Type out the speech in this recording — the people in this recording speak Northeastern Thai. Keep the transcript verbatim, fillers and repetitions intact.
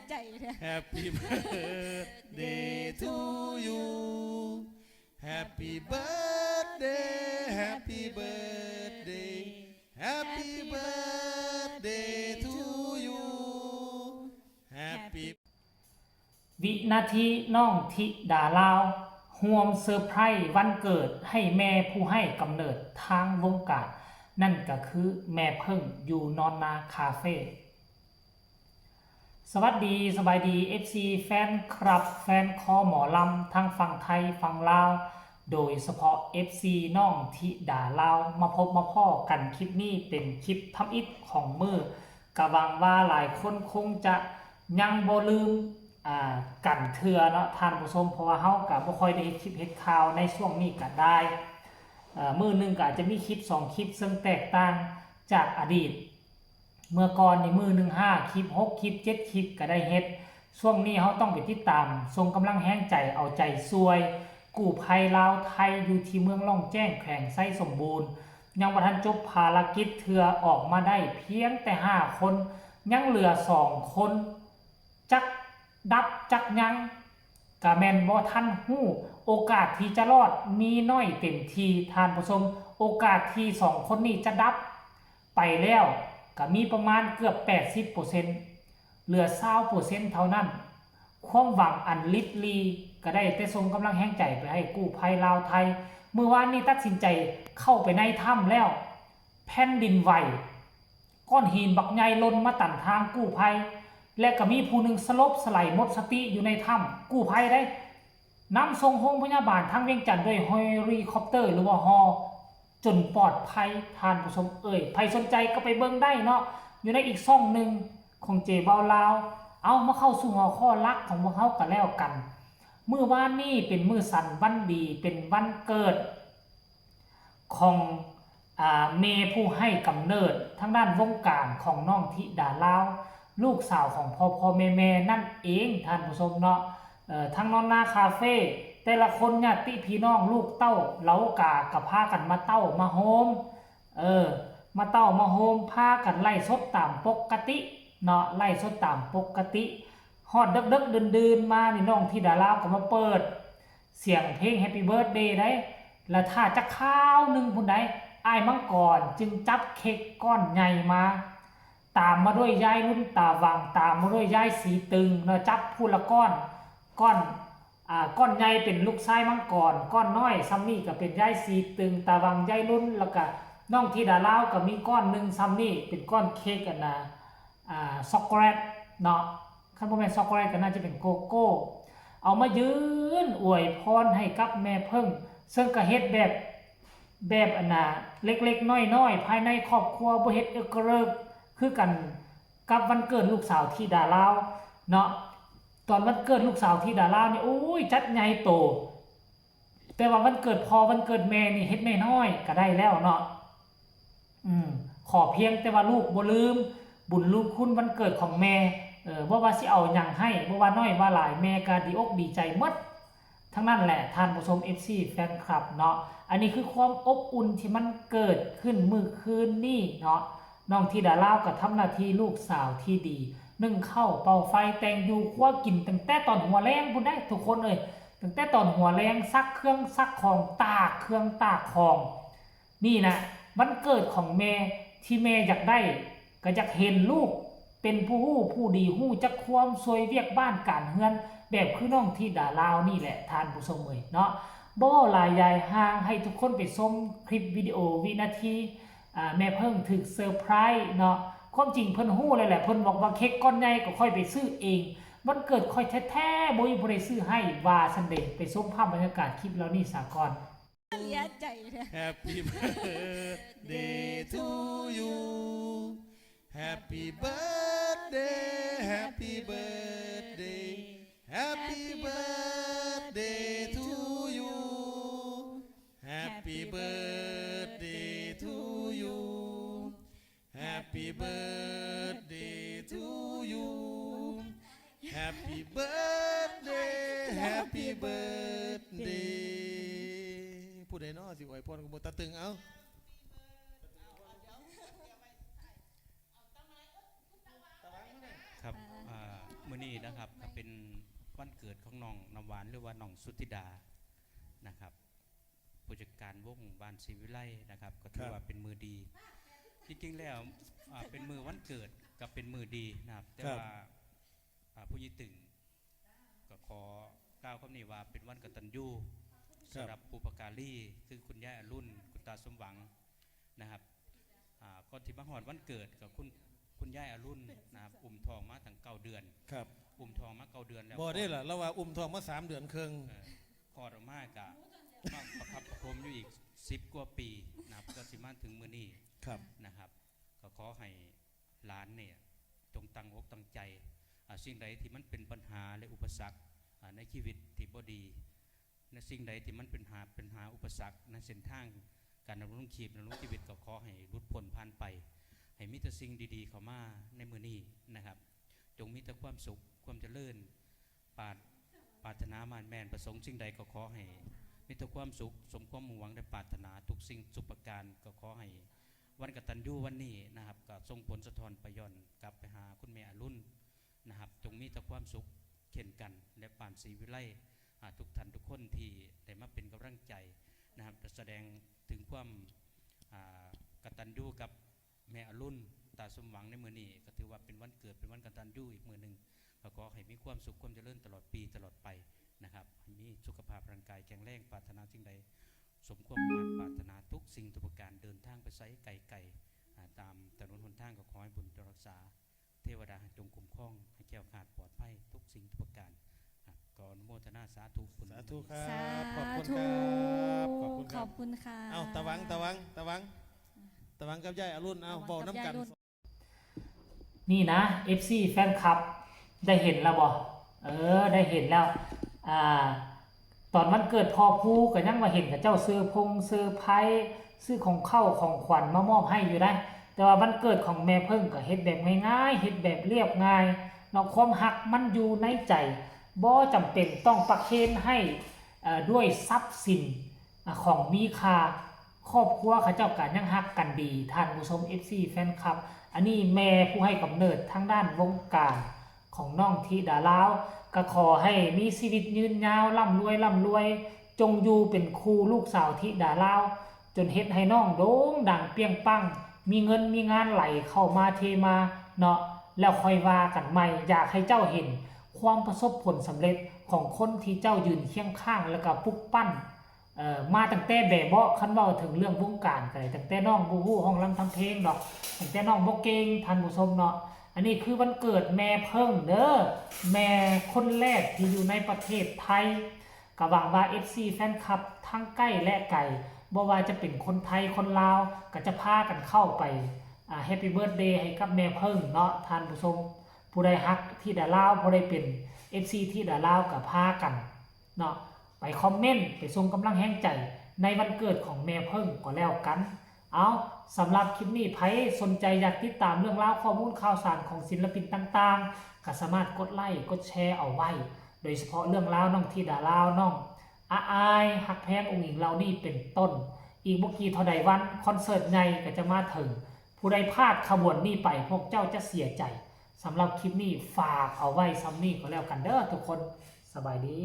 ใจเนี่ย Happy birthday to you. Happy birthday, happy birthday, happy birthday to you. Happy วินาทีน้องธิดาลาวร่วมเซอร์ไพรส์วันเกิดให้แม่ผู้ให้กำเนิดทางวงการ นั่นก็คือแม่เพิ่งอยู่นอนนาคาเฟ่ สวัสดีสบายดี เอฟซี แฟนคลับ แฟนคอหมอลำทั้งฝั่งไทยฝั่งลาว โดยเฉพาะ เอฟซี น้องธิดาลาว มาพบมาพ้อกันคลิปนี้เป็นคลิปทำอิฐของมื้อกะหวังว่าหลายคนคงจะยังบ่ลืมอ่ากันเทื่อเนาะท่านผู้ชม เพราะว่าเฮากะบ่ค่อยได้เฮ็ดคลิปเฮ็ดข่าวในช่วงนี้กะได้เอ่อมื้อหนึ่งกะอาจจะมีคลิปสองคลิปซึ่งแตกต่างจากอดีต เมื่อก่อนนี่มื้อหนึ่งห้าคลิปหกคลิปเจ็ดคลิปกะได้เฮ็ด ช่วงนี้เฮาต้องไปติดตามส่งกำลังแฮงใจเอาใจช่วยกู้ภัยลาวไทยอยู่ที่เมืองล่องแจ้งแขวงไชสมบูรณ์ ยังบ่ทันจบภารกิจเทื่อ ออกมาได้เพียงแต่ห้าคน ยังเหลือสองคน จักดับจักยังกะแม่นบ่ทันฮู้ โอกาสที่จะรอดมีน้อยเต็มทีท่านผู้ชม โอกาสที่สองคนนี้จะดับไปแล้วกะมีประมาณเกือบแปดสิบเปอร์เซ็นต์ เหลือซาวเปอร์เซ็นต์เท่านั้น ความหวังอันลิบหรี่กะได้แต่ส่งกำลังแฮงใจไปให้กู้ภัยลาวไทย มื้อวานนี้ตัดสินใจเข้าไปในถ้ำแล้ว แผ่นดินไหว ก้อนหินบักใหญ่หล่นมาตันทางกู้ภัย และกะมีผู้หนึ่งสลบสไลด์หมดสติอยู่ในถ้ำ กู้ภัยได้นำส่งโรงพยาบาลทางเวียงจันทน์ด้วยเฮลิคอปเตอร์หรือว่าฮอ จนปลอดภัยท่านผู้ชมเอ่ย ไผสนใจกะไปเบิ่งได้เนาะ อยู่ในอีกช่องหนึ่งของเจเบาลาว เอามาเข้าสู่หัวข้อหลักของพวกเฮากะแล้วกัน มื้อวานนี้เป็นมื้อสันวันดี เป็นวันเกิดของอ่าแม่ผู้ให้กำเนิดทางด้านวงการของน้องธิดาลาว ลูกสาวของพ่อพ่อแม่แม่นั่นเองท่านผู้ชมเนาะ เอ่อ ทางนอนนาคาเฟ่ แต่ละคนญาติพี่น้องลูกเต้าเหลากากะพากันมาเต้ามาโฮม เออ มาเต้ามาโฮม พากันไลฟ์สดตามปกติเนาะ ไลฟ์สดตามปกติ ฮอดดึกๆดื่นๆมานี่น้องธิดาลาวกะมาเปิดเสียงเพลง Happy Birthday ได้ แล้วถ้าจักคาวหนึ่งพุ้นใด อ้ายมังกรจึงจับเค้กก้อนใหญ่มา ตามมาด้วยยายรุ่นตาวัง ตามมาด้วยยายสีตึงเนาะ จับผู้ละก้อน ก้อน อ่า ก้อนใหญ่เป็นลูกชายมังกร ก้อนน้อยส่ำนี้กะเป็นยายสีตึง ตาวัง ยายรุ่น แล้วกะน้องธิดาลาวกะมีก้อนหนึ่งส่ำนี้ เป็นก้อนเค้กอันน่ะ อ่า ช็อกโกแลตเนาะ คันบ่แม่นช็อกโกแลตกะน่าจะเป็นโกโก้ เอามายื่นอวยพรให้กับแม่เพิ่ง ซึ่งกะเฮ็ดแบบ แบบอันน่ะ เล็กๆน้อยๆ ภายในครอบครัว บ่เฮ็ดเอิกกะเริก คือกันกับวันเกิดลูกสาวธิดาลาวเนาะ ตอนวันเกิดลูกสาวธิดาลาวนี่ โอ้ย จัดใหญ่โต แต่ว่าวันเกิดพ่อวันเกิดแม่นี่เฮ็ดน้อยๆกะได้แล้วเนาะ อืม ขอเพียงแต่ว่าลูกบ่ลืมบุญลืมคุณวันเกิดของแม่ เออ บ่ว่าสิเอาหยังให้ บ่ว่าน้อยว่าหลาย แม่กะดีอกดีใจหมด ทั้งนั้นแหละท่านผู้ชม เอฟซี แฟนคลับเนาะ อันนี้คือความอบอุ่นที่มันเกิดขึ้นมื้อคืนนี้เนาะ น้องธิดาลาวกะทำหน้าที่ลูกสาวที่ดี นึ่งข้าวเป่าไฟแต่งอยู่ครัวกินตั้งแต่ตอนหัวแลงพุ้นได้ทุกคนเอ้ย ตั้งแต่ตอนหัวแลง ซักเครื่องซักของ ตากเครื่องตากของ นี่นะ วันเกิดของแม่ที่แม่อยากได้ กะอยากเห็นลูกเป็นผู้ฮู้ผู้ดี ฮู้จักความช่วยเวียกบ้านการเฮือน แบบคือน้องธิดาลาวนี่แหละท่านผู้ชมเอ้ยเนาะ บ่หลายยายห่าง ให้ทุกคนไปชมคลิปวิดีโอวินาที อ่า แม่เพิ่งถืกเซอร์ไพรส์เนาะ ความจริงเพิ่นฮู้แล้วแหละ เพิ่นบอกว่าเค้กก้อนใหญ่กะข้อยไปซื้อเอง วันเกิดข้อยแท้ๆ บ่มีผู้ใดซื้อให้ ว่าซั่นเด้ ไปชมภาพบรรยากาศคลิปเหล่านี้ซะก่อน เสียใจเนี่ย Happy birthday to you. Happy birthday, happy birthday, happy birthday to you. Happy birthday to you. Happy birthday to you. Happy birthday, happy birthday. ผู้ใดน้อสิอวยพรกับโมตาตึง เอ้า ครับ อ่า มื มื้อนี้นะครับก็เป็นวันเกิดของน้องน้ำหวานหรือว่าน้องสุธิดานะครับ ผู้จัดการวงบ้านศรีวิไลนะครับ ก็ถือว่าเป็นมื้อดี จริงๆแล้วอ่าเป็นมื้อวันเกิดกับเป็นมื้อดีนะครับ แต่ว่าอ่าผู้ใหญ่ตึงก็ขอกล่าวคำนี้ว่าเป็นวันกตัญญูสำหรับบุพการี คือคุณยายอรุณ คุณตาสมหวังนะครับอ่าก่อนที่มาฮอดวันเกิดกับคุณคุณยายอรุณนะครับ อุ้มท้องมาตั้งเก้าเดือน ครับ อุ้มท้องมาเก้าเดือนแล้ว บ่ได้ล่ะเราว่าอุ้มท้องมาสามเดือนครึ่ง เอ่อคลอดออกมากะมาประคับประคมอยู่อีกสิบกว่าปีนะครับ ก็สิมาถึงมื้อนี้ ครับ นะครับ ก็ขอให้หลานเนี่ยจงตั้งอกตั้งใจอ่าสิ่งใดที่มันเป็นปัญหาและอุปสรรคอ่าในชีวิตที่บ่ดี ในสิ่งใดที่มันเป็นหาเป็นหาอุปสรรคในเส้นทางการดำรงชีพดำรงชีวิตก็ขอให้หลุดพ้นผ่านไป ให้มีแต่สิ่งดีๆเข้ามาในมื้อนี้นะครับ จงมีแต่ความสุขความเจริญปรารปรารถนามาแม่นประสงค์สิ่งใดก็ขอให้มีแต่ความสุขสมความมุ่งหวังได้ปรารถนาทุกสิ่งทุกประการก็ขอให้วันกตัญญูวันนี้นะครับ ก็ส่งผลสะท้อนไปย้อนกลับไปหาคุณแม่อรุณนะครับ จงมีแต่ความสุขเช่นกัน และบ้านศรีวิไลอ่าทุกท่านทุกคนที่ได้มาเป็นกำลังใจนะครับ แสดงถึงความอ่ากตัญญูกับแม่อรุณตาสมหวังในมื้อนี้ ก็ถือว่าเป็นวันเกิดเป็นวันกตัญญูอีกมื้อหนึ่ง ก็ขอให้มีความสุขความเจริญตลอดปีตลอดไปนะครับ ให้มีสุขภาพร่างกายแข็งแรงปรารถนาสิ่งใด สมความมุ่งมั่นปรารถนาทุกสิ่งทุกประการเดินทางไปไสไกลๆอ่าตามถนนหนทางก็ขอให้บุญจงรักษา เทวดาจงคุ้มครองให้แคล้วคลาดปลอดภัยทุกสิ่งทุกประการครับก็อนุโมทนาสาธุคุณ สาธุครั สา บ ขอบคุณ ธุ ครับขอบคุณค ข รั อ บบ คุณค่ะ เอาตะหวังตะหวังตะหวังตะหวังกับยายอรุณเอา ตะหวัง เบาน้ำกัน กับยายอรุณ นี่นะ เอฟซี แฟนคลับ ได้เห็นแล้วบ่เออ ได้เห็นแล้วอ่าตอนวันเกิดพ่อภูก็ยังว่าเห็นกับเจ้าซื้อพงซื้อไพ่ซื้อของเข้าของขวัญมามอบให้อยู่ได้ แต่ว่าวันเกิดของแม่เพิ่งก็เฮ็ดแบบง่ายๆเฮ็ดแบบเรียบง่ายเนาะความฮักมันอยู่ในใจบ่จำเป็นต้องประเคนให้เอ่อด้วยทรัพย์สินอ่ะของมีค่า ครอบครัวเขาเจ้าก็ยังฮักกันดีท่านผู้ชม เอฟซี แฟนคลับ อันนี้แม่ผู้ให้กำเนิดทางด้านวงการของน้องธิดาลาว ก็ขอให้มีชีวิตยืนยาวร่ำรวยร่ำรวย จงอยู่เป็นคู่ลูกสาวธิดาลาว จนเฮ็ดให้น้องโด่งดังเปรี้ยงปัง มีเงินมีงานไหลเข้ามาเทมาเนาะแล้วค่อยว่ากันใหม่ อยากให้เจ้าเห็นความประสบผลสำเร็จของคนที่เจ้ายืนเคียงข้างแล้วก็ปลุกปั้น เอ่อมาตั้งแต่แบบเบาะคันเว้าถึงเรื่องวงการก็ได้ตั้งแต่น้องบ่ฮู้ฮ้องรำทำเพลงดอกตั้งแต่น้องบ่เก่งท่านผู้ชมเนาะอันนี้คือวันเกิดแม่เพิ่งเด้อแม่คนแรกที่อยู่ในประเทศไทยก็หวังว่า เอฟซี แฟนคลับทั้งใกล้และไกลบ่ว่าจะเป็นคนไทยคนลาวก็จะพากันเข้าไปอ่า Happy Birthday ให้กับแม่เพิ่งเนาะท่านผู้ชมผู้ใดฮักธิดาลาวผู้ใดเป็น เอฟซี ธิดาลาวก็พากัน เนาะไปคอมเมนต์ไปส่งกำลังแฮงใจในวันเกิดของแม่เพิ่งก็แล้วกัน เอาสำหรับคลิปนี้ไผสนใจอยากติดตามเรื่องราวข้อมูลข่าวสารของศิลปินต่างๆก็สามารถกดไลค์กดแชร์เอาไว้ โดยเฉพาะเรื่องราวน้องธิดาลาวน้องอาอายฮักแพงอุ๋งอิ๋งเหล่านี้เป็นต้น อีกบ่กี่เท่าใดวันคอนเสิร์ตใหญ่ก็จะมาถึง ผู้ใดพลาดขบวนนี้ไปพวกเจ้าจะเสียใจสำหรับคลิปนี้ฝากเอาไว้ส่ำนี้ก็แล้วกันเด้อทุกคนสบายดี